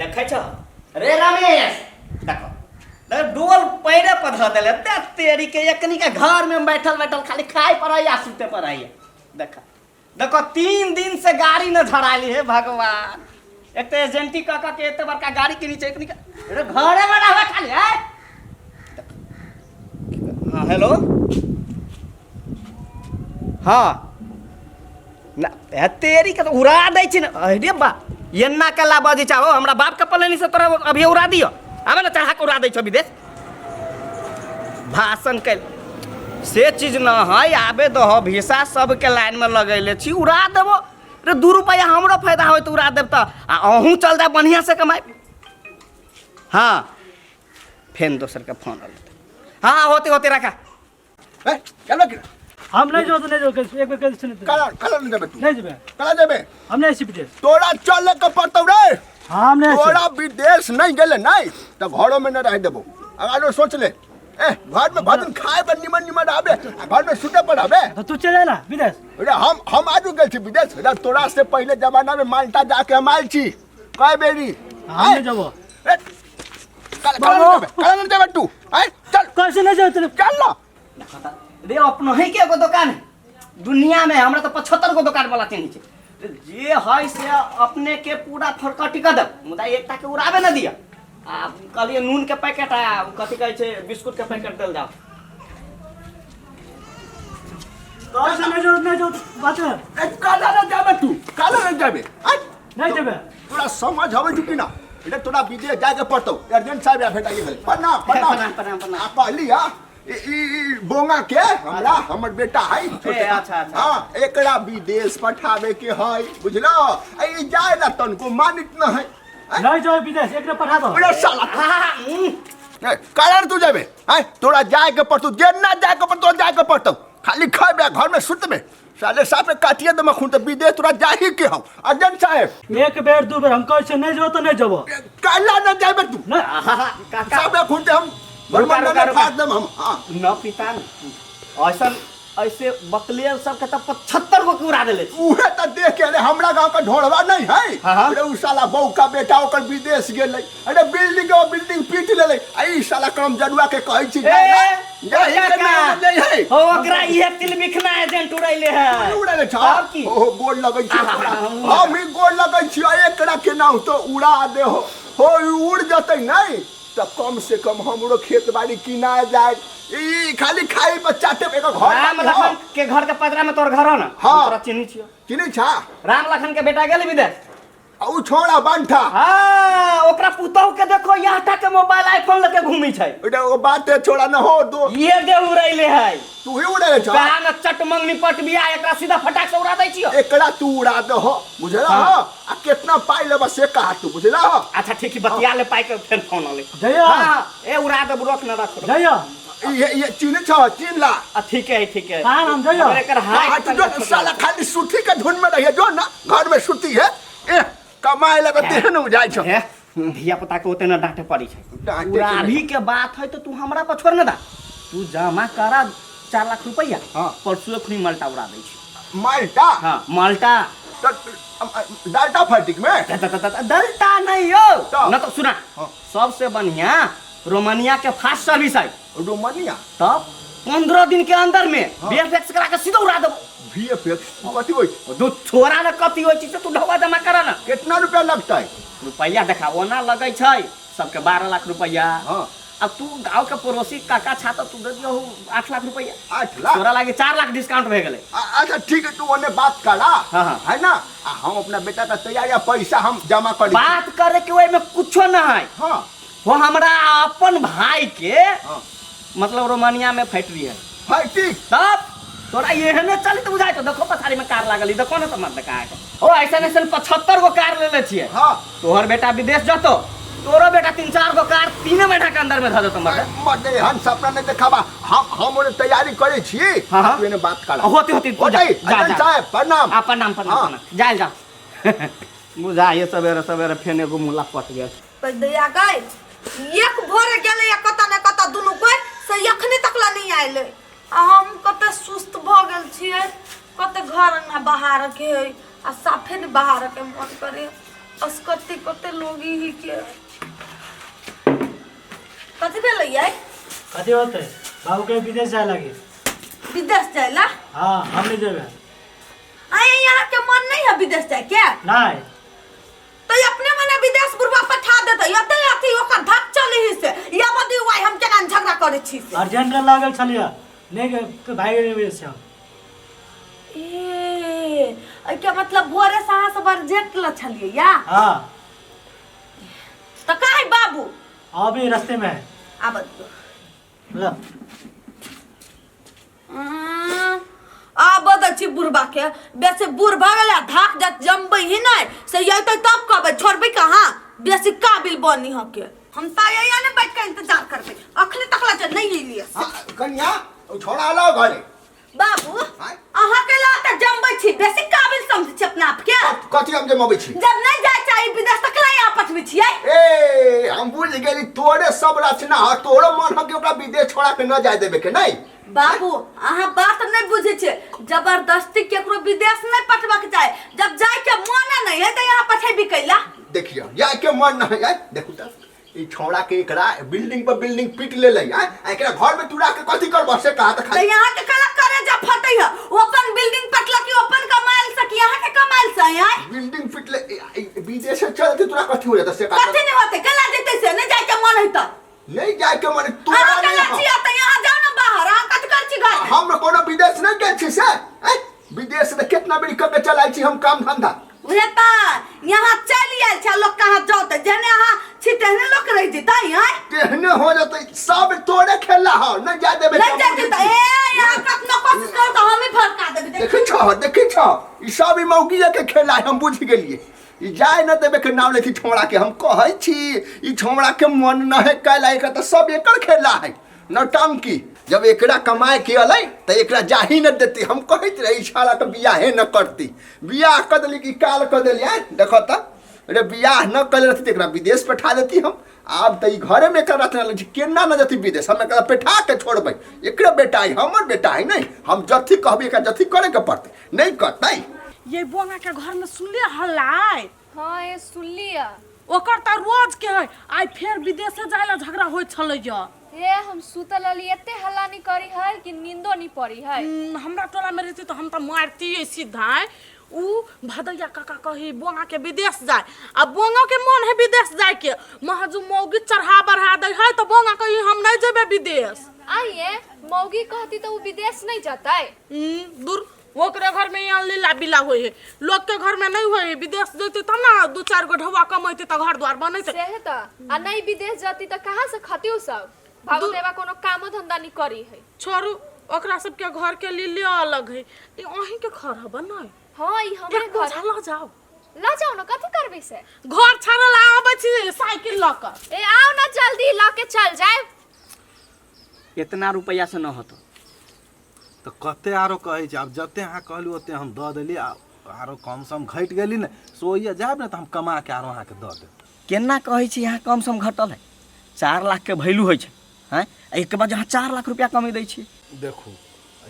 देखै छह रे रमेश, देखो देख, डोल पैरे पर धऽ देले ते तेरी के। एकनी के घर में बैठल बैठल खाली खाए पर है आ सुते पर है। देख देखो, 3 दिन से गाड़ी न धराली। हे भगवान, एक तो एजेंटी कऽ कऽ के एते बड़का गाड़ी के नीचे एकनी के रे घरे में रहबे खाली है। हाँ, हेलो, हाँ ना, हे तेरी के तो उड़ा दै छी ने। अरे बा, एन्ना कला बजै छै। आबो हमरा बाप के पलेनी से तोरा अभी उड़ा दियो। आबे ने, चढ़ा के उड़ा दै छौ विदेश। भाषण कैल से चीज न है। आबे दहो, भिसा सबके लाइन में लगैले छी, उड़ा देबो रे। 2 रुपया हमरो फायदा होय तऽ उड़ा देब तऽ आ अहूँ चल जाए बढ़िआँ से कमाइ। हाँ, फेन दोसर के फोन अल। हाँ, होते होते रखा। ए, चलो कि हम नहीं जो तो नहीं जो, एक बेर कह सुन। कला कला नहीं जाबे तू? नहीं जेबे। कला जाबे? हम नहीं छी विदेश। तोरा चले के पड़तौ रे। हम नहीं छी। तोरा विदेश नहीं गेले नहीं तो घरों में न रह देबो। अगर सोच ले, ए घर में भजन खाए पर निमन निमन आबे आ घर में सुते पर आबे। तो तू चले ना विदेश। अरे हम आजू गेल छी विदेश रे। तोरा से पहले जमाना में माल्टा जाके हम आयल छी कय बेरी। हम नहीं जेबो। ए, कल कल नहीं जाबे, कल नहीं जाबे तू। आय चल। कैसे नहीं जेबे? चल ना। रे, अपनो ही के एगो दुकान है दुनिया में। हमरा तो 75 गो दुकान वाला चिन्ह छै। जे है से अपने के पूरा फरकटी कर देब, मुदा एकटा के उड़ाबे न दिया। आ कहलिए नून के पैकेट आ कथी कहै छै, बिस्कुट के पैकेट देल जाओ। कैसे नहीं जो, नहीं जो बात है। ए, कल नहीं जाबे तू, कल नहीं जाबे। आय नहीं जेबे। तोरा समझ अबै छौ कि ना? এটা तोरा विदेश जाके पड़तौ। अर्जेंट साहब या भेटा गेल। प्रणाम, प्रणाम। प्रणाम, प्रणाम, प्रणाम। आ कहली हा, ई ई बोंगा के हमरा हमर बेटा है छोटे। अच्छा, अच्छा। हाँ, एकरा विदेश पठावे के है, बुझलो? आ ई जाए ला तनको मानित न है। नहीं जो विदेश, एक पठा दो। अरे साला, ए, कारण तू जाबे? आय तोरा जाए के पड़तौ, जेना जाए के पड़तौ जाए के पड़तौ। खाली खैबे, घर में सुतबे, साले साफे काटिए दे मखुन। तो विदेश तोरा जाही के हौ अर्जेंट साहेब। एक बेर दू बेर हम कहै छियै नहीं जो तो नहीं जेबो। काला न जाबे तू? नहीं। काका। साफे खून हम रुका, रुका, बरमंडल रुका। फाड़ देम हम। हाँ। न पिता न ऐसन ऐसे बकलेल सबके तऽ 75 गो के उड़ा देले छी। उहे त देख के, अरे हमरा गांव का ढोड़वा नहीं है? हाँ, हाँ। अरे उ साला बहू का बेटा ओकर विदेश गेलै। अरे बिल्डिंग के बिल्डिंग पीट लेलै। आ ई साला क्रम जरुआ के कहै छी ए, जाय के काका। नाम नहीं है। हो, ओकरा इहे तिल बिखना एजेंट उड़ैले है। उड़ैले छ? आब की? ओहो, गोड़ लगै छी आहा, तोरा। हम हम ही गोड़ लगै छी। एकरा केना तो उड़ा दे हो। हो, ई उड़ जतै नहीं तऽ कम से कम हमरो खेत बाड़ी किना जाए। ई खाली खाई पर चाटे एक घर राम बाड़ी हो। लखन के घर के पदरा में तोर घर हो ना? हाँ। हम तोरा चिन्ही छियो। चिन्है छा? राम लखन के बेटा गेल विदेश। आ उ छोड़ा बंठा। हाँ, ओकरा पुतहु के देखो, यहाँ तक के मोबाइल आईफोन लेके घूमी छै। ओटा ओ बात है, छोड़ा न हो दो। ये दे उड़ैले है। तू ही उड़े छा? कहा न चट मंगनी पट बिया, एकरा सीधा फटाक से उड़ा दै छियो। एकरा तू उड़ा दे हो, बुझला? हाँ। हो, आ कितना पाई लेबा से कहा तू, बुझला हो? अच्छा ठीक है, बतिया ले पाई के फेर फोन आले। जइया। हाँ, ए उड़ा दे, रख न रख। जइया। ये चिन्ह छ, चिन्ह ला। आ ठीक है, ठीक है। कहाँ नाम जइया? मगर एकर हाथ हाँ, तू जो साला खाली सुती के धुन में रहिए, जो ना घर में सुती है। ए कमाए लगे तेहन हो जाइ छ। हे, धिया पुता के ओते न डांटे पड़ी छै। डांटे के उड़ाभी के बात है तो तू हमरा पर छोड़ न दा। तू जमा करा 4 लाख रुपया। हाँ। परसों खुनी माल्टा उड़ा दै छी। माल्टा? हाँ, माल्टा। डाल्टा फाटिक में? डलता नहीं हो। तो? न तो सुना। हाँ। सबसे बढ़िया रोमानिया के फास्ट सर्विस है। रोमानिया? तब 15 दिन के अंदर में वीएफएक्स करा के सीधा उड़ा देबो। वीएफएक्स कथी होइ? दू छोरा ने कथी होइ छै से तू ढौआ जमा करा ना। कितना रुपया लगता है? रुपैया देखा, ओना लगै छै सबके 12 लाख रुपैया। अब तू गाँव के पड़ोसी काका छा तो तू दे दियो 8 लाख रुपैया। 8 लाख? तोरा लागे 4 लाख डिस्काउंट भए गेलै। अच्छा ठीक है, तू ओने बात करा। हाँ, हाँ। है ना, आ हम अपना बेटा का तैयारी आ पैसा हम जमा कर। बात करे के ओहिमे कुछो न है। वो हमरा अपन भाई के मतलब रोमानिया में फैक्ट्री है। फैक्ट्री? तब तोरा एहने चली तो बुझाइ छौ। देखो, पछाड़ी में कार लागल है, देखो ने तो मत देखा ओ ऐसन ऐसन 75 गो कार लेले छियै। तोहर बेटा विदेश जतो, तोरो बेटा तीन चार गो कार 3 महीना के अंदर में धऽ देतो मर्द। मर्दे, हम सपना नहीं देखाबा। हम ओने तैयारी करे छी। हाँ, हाँ। तू एने बात कर। होते होते तू जा, होते, जा, अजन जा। साहब प्रणाम। आ प्रणाम, प्रणाम। हाँ। प्रणाम, जाइल जा। बुझाइए सवेरे सवेरे फेन एगो मुला पट गेल। कहि दैया गई, एक भोरे गेलै या कतऽ ने कतऽ दुनू कोइ से एखने तक ला नहि आयलै। आ हम कते सुस्त भऽ गेल छियै, कते घर अंगना बहारके है आ साफे नहि बहारके मन करे। असकते कते लोग ही के कथी भेलै यै? कथी होतै? बाबू के विदेश जाए लागी। विदेश जाइला? हाँ, हम नहीं जेबे। आए, यहाँ के मन नहीं है विदेश जाए के? नहीं। तो ये अपने मने विदेश बुढ़वा पठा देतै, एते अथी ओकर धक चली ही से या बदी why हम केना झगड़ा करै छी से। अर्जेंट लागल छलियै, नहीं तो भाग गेलियै विदेश से हम। ए, एहिके मतलब भोरे से अहाँ सब अर्जेंट ल छलियै या? हाँ। तऽ काहे बाबू? अभी रास्ते में है। आब दियौ। ला। आब दै छी बुढ़बा के, बेसी बूढ़ भऽ गेलै, धाक जात जमबै ही नहि से अयतै तब कहबै, छोड़बै कहाँ, बेसी काबिल बनी हके। हम तऽ यहाँ ने बैठ के इंतजार करबै, अखने तक ला नहि एलियै। हाँ, कनिया ओ छोड़ा अलाओ घरे। बाबू, आँय? अहाँ के ला तऽ जमबै छी, बेसी काबिल समझै छी अपना आप के। कथी हम जमबै छी? जब नहि जाय चाही विदेश तक ला यहाँ पठबै छियै। ए, हम बुझ गेली तोरे सब रचना ह, तोरो मन ह कि ओकरा विदेश छोड़ा के न जाय देबे के नहीं। बाबू, अहाँ बात नहीं बुझै छियै, जबरदस्ती केकरो विदेश नहीं पठबऽ के चाही, जब जाय के मन नहीं है तऽ यहाँ पठेबी कैला? देखियो, जाय के मन नहीं है, देखू त ई छौड़ा के एकरा बिल्डिंग पर बिल्डिंग पीट लेलै आ एकरा घर में तुरा के कथी करबो से कहा त त खाली। यहाँ के कला करे जा फटै है, ओ अपन बिल्डिंग पटलक कि अपन कमायल से कि यहाँ के कमायल से आय? बिल्डिंग पीट ले, विदेश से चलते तोरा कथी हो जाता से कहा? कथी नहीं होते, कला जेतै से नहीं जाय के मन है त। नहीं जाय के मन तोरा अहाँ नहीं कला ह। छी त यहाँ जाओ ना बाहर, अहाँ कथी कर छी घर में? हम कोनो विदेश नहीं गेल छी से आय, विदेश में कितना बेरी कऽ के चलाइ छी हम काम धंधा। उहे त यहाँ चलि आयल छै, लोक कहाँ जौतै, जेहने अहाँ छी तेहने लोक रहि जेतै आँय? तेहने हो जतै, सब तोरे खेला हो, नहीं जाय देबे। नहि जाय जेतै। ए, यहाँ कतनो कोशिश करू तऽ हमही फड़का देबै। देखै छह, देखै छह, ई सब ई मौगी के खेला है, हम बुझि गेलियै। ई जाय न देबे के नाम लेथी छौड़ा के। हम कहै छी ई छौड़ा के मन न है कैला, एकर तऽ सब एकर खेला है नौटंकी। जब एकरा कमाए के अलै तऽ एकरा जाही न देती। हम कहैत रही छाड़ा के बियाहे न करती, बियाह कऽ देली कि काल कऽ देली। आँय देखऽ तऽ, अरे बियाह न कऽ रहती तऽ एकरा विदेश पठा देती हम। आब तऽ ई घरेमे एकर रखने लगै छै, केना न जती विदेश, हम एकरा पठा के छोड़बै। एकरे बेटा है, हमर बेटा है नहीं, हम जथी कहबै एकरा जथी करे के पड़तै, नहीं करतै। ये बोंगा के घर में सुनले हल्ला? हाँ, ए सुनलियै। ओकर तऽ रोज के है, आइ फेर विदेशे जाय ला झगड़ा होइत छलैया। हे, हम सुतल रहली, एते हल्ला नहीं करी है कि नींदो नहीं पड़ी है। हमरा टोला में रहती तऽ हम तऽ मारतियै सीधा। उ भदैया काका कही बोंगा के विदेश जाय, आ बोंगा के मन है विदेश जाय के, महज उ मौगी चढ़ा बढ़ा दै है तऽ बोंगा कही हम नहीं जेबै विदेश। आइए मौगी कहती तो वो विदेश नहीं जतै। दूर, ओकरे घर में यहाँ लीला बिला होय है, लोग के घर में नहीं होय है। विदेश जैते तब ना दू चार गो ढौआ कमैते तऽ घर द्वार बनैते। सेहे तऽ, आ नहीं विदेश जती तऽ कहाँ से खती उ सब? भागो देवा कोनो कामो धंधा नहीं करी है। छोड़ू, ओकरा सबके घर के लीले अलग है। ई अहीं के घर हब नहीं? हाँ, ई हमरे एक घर। बोझा लऽ जाओ। लऽ जाओ ना, कथी करबै से? घर छाड़े ला आबै छी साइकिल लऽ कऽ। ए, आओ ना जल्दी, लऽ के चल जाए। इतना रुपया से न होतो। तऽ कते आरो कहै छै? आब जते अहाँ कहलू ओते हम दऽ देली, आ आरो कम सम घटि गेली ने से ओहिया जायब ने तऽ हम कमा के आरो अहाँके दऽ देब। केना कहै छी अहाँ कम सम घटल है? 4 लाख के वैल्यू होइ छै हैं, एहिके बाद अहाँ 4 लाख रुपया कमी दै छी। देखू,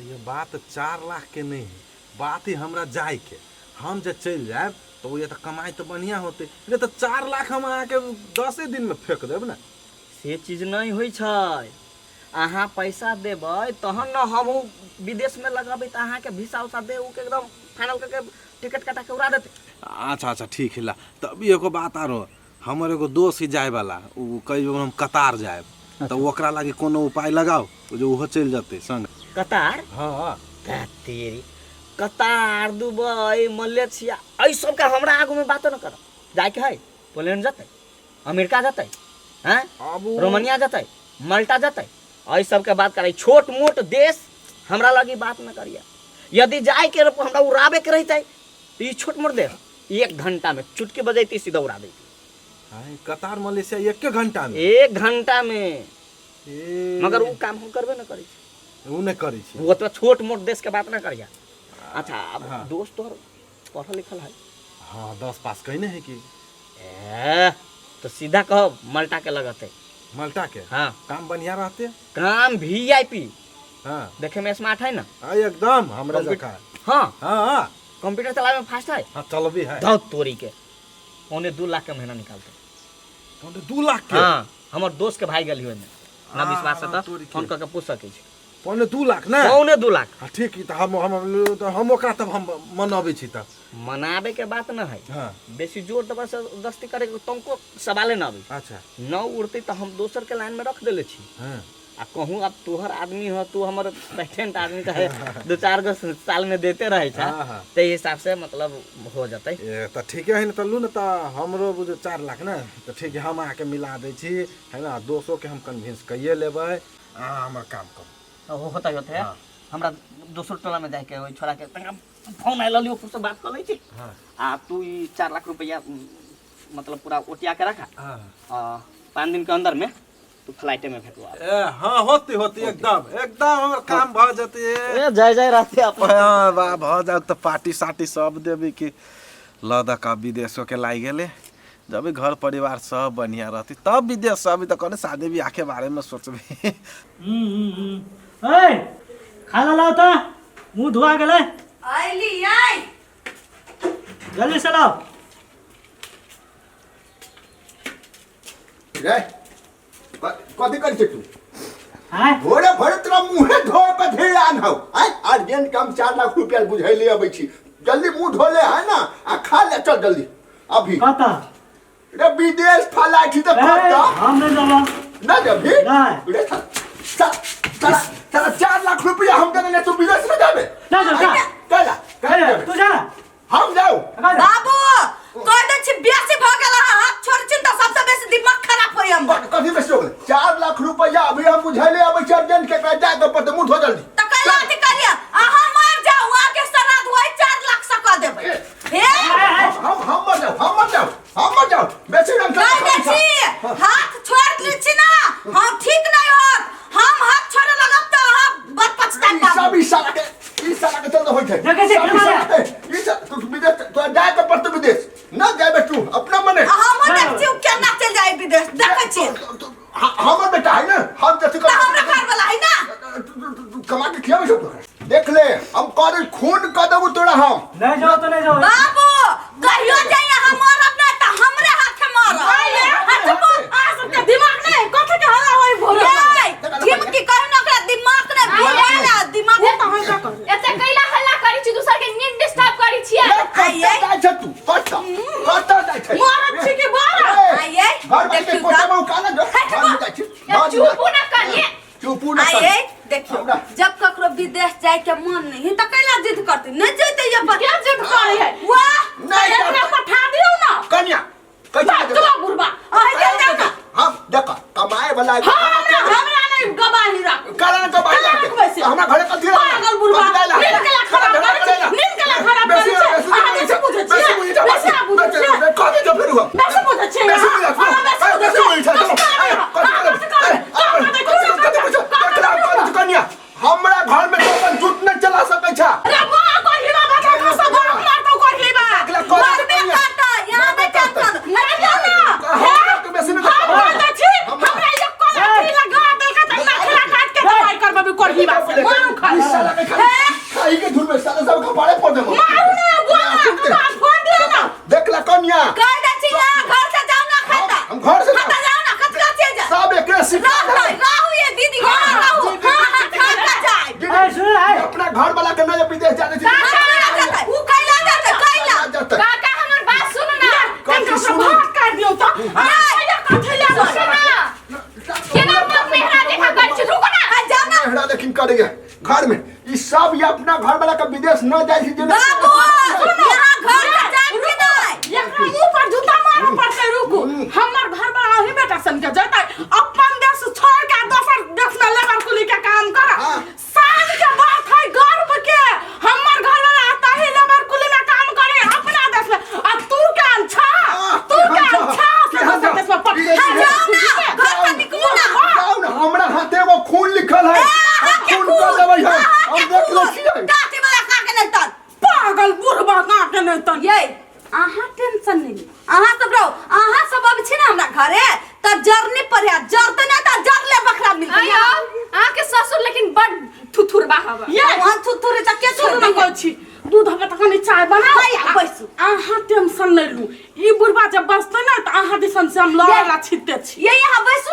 ये बात 4 लाख के नहीं है, बात ही हमरा जायके, हम जे चलि जायब तऽ ओहिया तऽ कमाइ तऽ बढ़िआँ होतै, नहि तऽ 4 लाख हम अहाँके 10 दिनमे फेक देब ने। से चीज नहि होइ छै। अहाँ पैसा देबै तहन ने हमहूँ विदेशमे लगेबै, तऽ अहाँके भिसा उसा दे के एकदम फाइनल करके टिकट कटा के उड़ा देतै। अच्छा अच्छा, ठीक है। ला तब एगो बात आरो, हमर एगो दोस्त है जायवाला, उ कही हम कतार जायब, तऽ ओकरा लागी कोनो उपाय लगाओ जे ओहो चलि जेतै संग। कतार? हाँ। तेरी कतार, दुबई, मलेशिया, एहि सबके हमरा आगूमे बातो न करब। जायके है पोलैंड जेतै, अमेरिका जेतै, हैं, आब रोमानिया जेतै, माल्टा जेतै, एहि सबके बात करै। छोट मोट देश हमरा लगी बात न करिए। यदि जायके हमरा उड़ाबेके रहितै तऽ ई छोट मोट देश एक घंटा में चुटकी बजैती, सीधा उड़ा दैती। आँय, कतार मलेशिया एके घंटा में? एक घंटा में। ए, मगर उ काम हम करबे न करै छी। उ नहि करै छी। वो ओतबा छोट मोट देश के बात न करिया। अच्छा, अब दोस्त तोहर पढ़ल लिखल है? हाँ, 10 पास कयने है की। ए, तो सीधा कहो माल्टा के लगते। माल्टा के? हाँ। काम बढ़िया रहते? काम वीआईपी। हाँ। देखे में स्मार्ट है ना? हाँ, एकदम हमरा कंप्यूटर- जकाँ। हाँ। हाँ हाँ। कंप्यूटर चलावे में फास्ट है? हाँ, चलबी है। धौ तोरी के, 1.75 लाख के महीना निकालते। 1.75 लाख के? हाँ, हमर दोस्त के भाई गेली ओहिमे। ना विश्वास है आ, तऽ तोरी के। फोन कऽ के पूछ सकै छी। 1.75 लाख ने? 1.75 लाख। हाँ, ठीक है, तऽ हम तऽ हम ओकरा तब हम मनबै छी तऽ। मनाबे के बात न है। बेसी जोर जबरदस्ती करे के तनको सवाले न अबै। न उड़तै तऽ हम दोसर के लाइन में रख देले छी। आ कहूँ अब तोहर आदमी हो, तू हमर पेशेंट आदमी तऽ है, दू चार गो साल में देते रहे छै। हाँ, हाँ। ताहि हिसाब से मतलब हो जतै। ए तऽ ठीके है ने, तऽ लू ने तऽ हमरो बुझू 4 लाख ने तऽ ठीक है, हम अहाँके मिला दै छी है ना। दोसोके हम कन्विंस कैये लेबै, अहाँ हमर काम करू। तो होतै होतै। हमरा दोसर टोला में जाके ओहि छोड़ा के तनिका फोन आयल रहली, ओकरो से बात कऽ लै छी। आ तू ई 4 लाख रुपया मतलब पूरा ओटिया के रखा। आ 5 दिन के अंदर में तू फ्लाइटे में भेटवा। ए हाँ, होती होती, एकदम एकदम हमर काम भऽ जेतै। ए जय जय रहते अपन। हाँ, वाह, भऽ जाउ तऽ पार्टी सार्टी सब देबै कि लऽ दऽ कऽ विदेशो के लागि गेलै। जब भी घर परिवार सब बढ़िया रहती तब विदेश। अभी तऽ कहने शादी बियाह के बारे में सोचबै। हम्म हम्म, हम्म। ओए, खाना लाओ त, मुंह धुआ गेलै। आइली आई। जल्दी से लाओ। रे, कथी करै छै तू? आय? भोरे भोरे तोरा मुँहे धोए पर ध्यान हौ। आय, अर्जेंट काम, 4 लाख रुपया बुझैले अबै छी। जल्दी मुँह धो ले है ना आ खा ले, चल जल्दी अभी। कत? रे, विदेश फलाइ छी तऽ ए, कत? हम नहीं जाबो। ना जबी? नहीं। रे, साला साला 4 लाख रुपया हम देने ले, तू विदेश में जाबे? ना जाओ, जा। कैला कैला ए, जाबे? तू जा ना। हम जाऊ? कहाँ जा? बाबू, कह दै छी, बेसी भऽ गेल अहाँ हाथ छोड़ छी तऽ सबसे बेसी दिमाग खराब होय हमर। कथी बेसी हो गेलै? 4 लाख रुपया अभी हम बुझैले अबै छी, अर्जेंट के एकरा जाए के पड़तै। मुँह धो जल्दी। तऽ कैला अथी करिए, अहाँ मर जाउ, अहाँके श्राद्ध वही 4 लाख से कऽ देबै हे। हम मर जाऊ, हम मर जाऊ, हम मर जाऊ, बेसी रंग। कह दै छी, हाथ छोड़ दै छी ना, हम ठीक नहीं होत। हम हाथ छोड़े लगब तऽ अहाँ बड़ पछताएब। ई सब बाबू। ई साला के, ई साला के चलते होइत है। देखै छी, सब ई केना साला के, ई सब तू विदेश तोरा जाए के पड़तौ। विदेश न जाबे तू अपना मने। आ हमहूँ देख छी उ केना चलि जाइ विदेश, देखै छी। हमर बेटा है ना, हम जैसे तऽ हमरा घर वाला है ना। कमा के खियाबै छौ तोरा। देख ले, हम कर खून कर देबू तोरा हम। नहीं जाओ तो नहीं जाओ। बाबू, कहियो जाइए हम मरब ना तऽ हमरे हाथे मरब। अहाँ सबके दिमाग नहि कथी के हल्ला होई भोरे? ये झिमकी कहियो ना, ओकरा दिमाग नहि भुलायल आ दिमाग। ओ तऽ हम का कहू? एते कैला हल्ला करै छी, दोसर के नींद डिस्टर्ब करै छियै? कत्ता जाइ छै तू? कत्ता कत्ता जाइ छै? मरब छी कि बरब? आइए, घर में के देखियौ कोठा तऽ। में काना जो घर में जाइ छी। या चुपू ना करिए। चुपू ना। आइए देखियौ। हमरा- जब ककरो विदेश जाय के मन नहीं तऽ कैला जिद करते? नहीं जैते ये पर। के जिद करै है? वाह। नहीं। एकरा पठा दियौ ना। कन्या कैसे? बचवा बुढ़बा। अहीं चलि जाउ ना। हम देख कमाए वाला। हमरा हमरा नहीं गवाही राखू। कारण के बाहर कला रखबै से। हमरा घरे कथी? पागल बुढ़बा। नींद केला खराब करै छै, नींद केला खराब करै छै। अहाँ बेसी बुझै छियै, बेसी अहाँ बुझै छियै। कथी जो फेर हुआ? बेसी बुझै छियै बेसी अहाँ। बुझै छियै। अहाँ बेसी बुझै बेसी बुझै छियै। छियै। कथी करै? कथी करै? कथी बुझै? देखला, कथी कन्या, हमरा घर में तो अपन झूठ नहीं चला सकै छै। अरे माँ कोहिबा बता के सब बाप मारतौ कोहिबा। देखला, कथी मरबे कन्या? करतै, यहाँ नहि टेंशन। नहीं जाओ ना। हमरा के बेसी नहीं। हम कहै छी, हमरा एक कोला लगा देलकै तऽ नखरा काट के दवाई करबेबी कोहिबा से। मारू ई खाली। साला के खाली खाई के धुन में साला सब कपाड़े फोड़ देबो। मारू ना गोला कपार फोड़ दियौ ना। देखला कन्या। कह दै छी यहाँ घर से जाउ ना खाता। हम घर से जाउ। खाता जाउ ना, कथी कथी जा। सब एकरे सिखा। रहू रहू ये दीदी, हाँ रहू, हाँ हाँ खा खा जाए। ए, सुन ए। अपना घर वाला के ना विदेश जाने छी। उ कैला जाते कैला? जाते। काका, हमर बात सुनू ना। कथी तनका सुनू? भात काट दियौ तऽ आ कथी ले सुनू ना, केना मत मेहरा देखा करै छी, रुको ना। आ जाउ ना। मेहरा देखिन करेगा घर में ई सब। ये अपना घर वाला के विदेश न जाय छी जे। बाबू, यहाँ घर से जाए कि नहीं? एकरा मुंह पर जूता मारऽ पड़तै। रुकू, हमर घर वाला अही बेटा सन के जैतै अपन देश छोड़ के दोसर देश में लेबर कुली के काम कर? शान के बात है, गर्व के। हमर घर वाला आता ही लेबर कुली में काम करे अपना देश में, आ तू के छा, तू के छा से दोसर देश में पट। हाँ, जाओ ना, घर से निकलू ना। जाओ ना, हमरा हाथे एगो खून लिखल है। अहाँ के खून कर देबै हम। अहाँ के हम देख ले खून। छियै। काटे वाला खा के नहीं तन। पागल बुढ़बा का के नहीं तन। ये अहाँ टेंशन नहीं ली। अहाँ सब रहो, अहाँ सब अब छी ना हमरा घरे त जरनी पर है, जरते ना त जरले बकरा मिल आयो, अहाँ के ससुर लेकिन बड़ थुथुरबा हवा। ये वहाँ थुथुरे त के सुन छोड़ ना, कहै छी दूध हबे तऽ कनि चाय बनाउ। हैया, बैसू। अहाँ टेंशन नहि लू, ई बुढ़बा जब बसतै ने तऽ अहाँ दिसन से हम लड़े ला छिते छी। ये यहाँ बैसू।